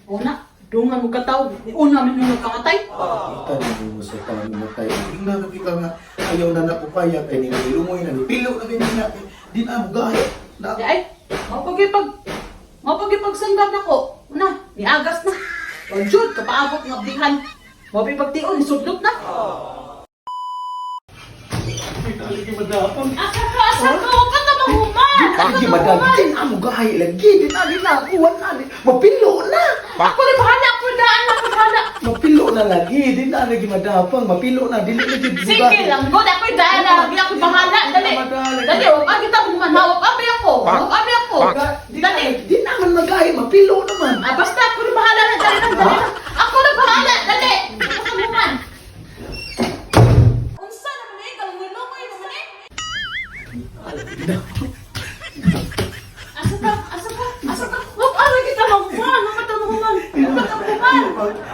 Una, dungan mo kataw, una man nung nagkamatay. Kita ni mo sa tao matay. Tingnan na kita nga ayaw na nakupaya kay nilulumoy na nipilo na ganyan na. Di na mo gahi. Na Di ay, mapagipag sanggab nako. Una, niagas na. Wag jud kapaabot nga abdihan. Mapipagtion, nisudlot na. lagi madapang. Asa ka, asa ka, wag ka na mahuman. Asa Lagi ka madang. mahuman. Di na mo gahi lagi. Di na di na kuwan na. Mapilo na. Ako na bahala, ako daan, ako bahala. Mapilo na lagi. Di na lagi madapang. Mapilo na. Dili lagi Sige lang, god, ako'y daan na, lagi ako bahala. Dali, dali, wag ka kita mahuman, ha? Wag abi ako, wag abi ako. Di na Dali. di na man magahi. Mapilo naman. Ah, basta ako na bahala na, dali na, dali na. Ako na bahala, dali. Ako na mahuman. Unsa naman eh, galungoy-lungoy naman eh. Asa ka, asa ka, asa ka. Wag ara kita mahuman, wag ka mahuman. Wag ka mahuman.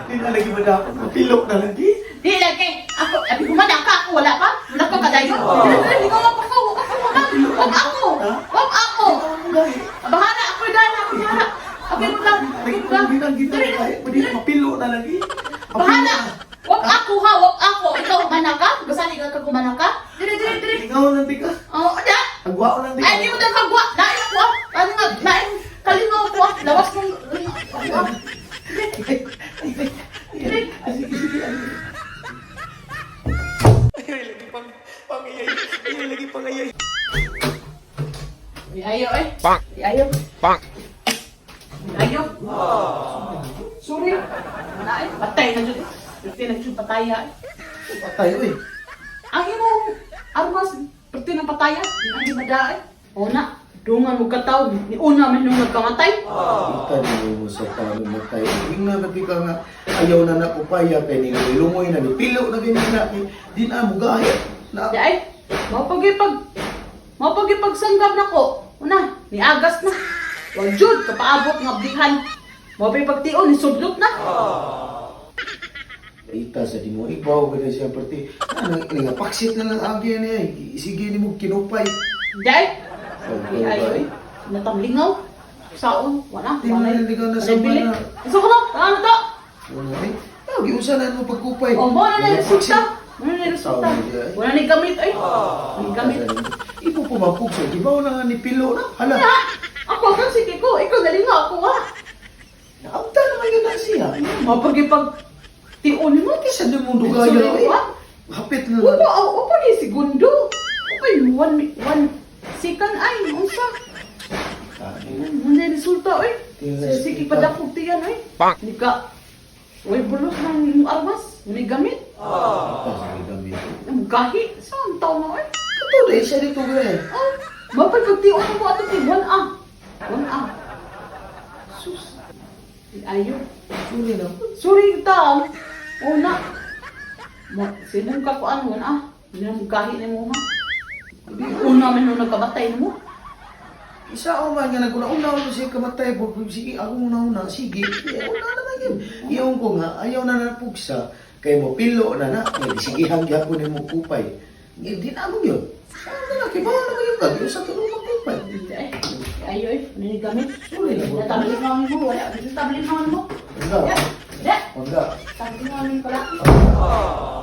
Di na lagi madapang. Mapilo na lagi. Di lagi. Ako, abi human ka, ako wala pa. Wala pa kadayon. Dili, dili, ikaw ako, wag ako human. Wag ako. Wag ako. Gahi. Bahala, ako dala, ako bahala. Ako mo lang, ako mo lang. Di na di na Dali na, gahi. Di na mapilo na lagi. Bahala. Wag ako ha, wag ako. Ikaw humana ka? Gasani ka kumana ka? Dili, dili, dili. Ikaw lang di ka. Oh, da. Agwao lang di Ay, di mo na kagwa. Nain ako ah. Ano nga, nain. Kalingaw ko ah. Lawas mong. Sige, sige. Ay, lagi pang pangayay. Ay, lagi pangayay. Ay, ayaw eh. Ay, ayaw. Ay, ayaw. Sorry. Wala eh. Patay na dyan eh. Patay na dyan, pataya eh. Patay, uy. Ang imong armas, patay ng pataya. Ang imada eh. Una, dungan mo kataw. Ni una man nung nagkamatay. Kita ni mo sa tao matay. Tingnan na ka nga ayaw na nakupaya kay nilulumoy na nipilo na ganyan na. Di na mo gahi. Na Di ay, mapagipag sanggab nako. Una, niagas na. Wag jud kapaabot nga abdihan. Mapipagtion, nisudlot na. Ita sa di mo ibaw ba siya perti. Ano nga paksit na lang agi niya. Sige ni mo kinupay. Di ay, di ay, natamlingaw. Saon, wala, Di mo wala. na hindi ka nasa Wala'y bili. mana. Isa ko na, ano to? Wala eh. Ah, giusa na mo pagkupay. Oh, mo na na resulta. Wala na resulta. Wala na gamit ay. Wala na gamit. Ipo pumapog sa gibaw na nga ni pilo na. Hala. Ya, ako ang sige ko, ikaw nalingaw ako ah. Naabta naman yun na siya. Mapagipag tion mo. Kisa di mo dugaya. Sorry, eh. what? Hapit na Upo, lang. oh, upo ni segundo. Upo yung 1 second ay, unsa. Ah, Ano na resulta oy? Tingnan Sige resulta. padakog tiyan oy. Nika. Uy, bulos ng imong armas. May gamit. Ita sa gamit. Ang gahi. Saan taon na oy? Kato na siya dito gre. Oh, mapagpagtiwan mo ato ti 1A. 1A. Sus. Ayo. Sorry na. Sorry ta. Una. Ma, sinong ka ko ano 1A? Hindi na mo gahi ni mo ha. Una man nung nagkamatay mo. Isa ako man nga naguna-una ko siya kamatay po. Sige, ako una-una. Sige, eh, una naman yun. Iyon ko nga, ayaw na napugsa. Kay mo pilo na na. May sigihan gyapon ni mo kupay. Hindi na mo yun. Ano na, kibaw naman yun ka. Sa tulong mo kupay. Hindi ay. Ayo eh, ano ni gamit? Sorry na. Natabli mo mo, wala. Natabli mo mo. Wala. Ya. Wala. Tabli mo pala. Ah.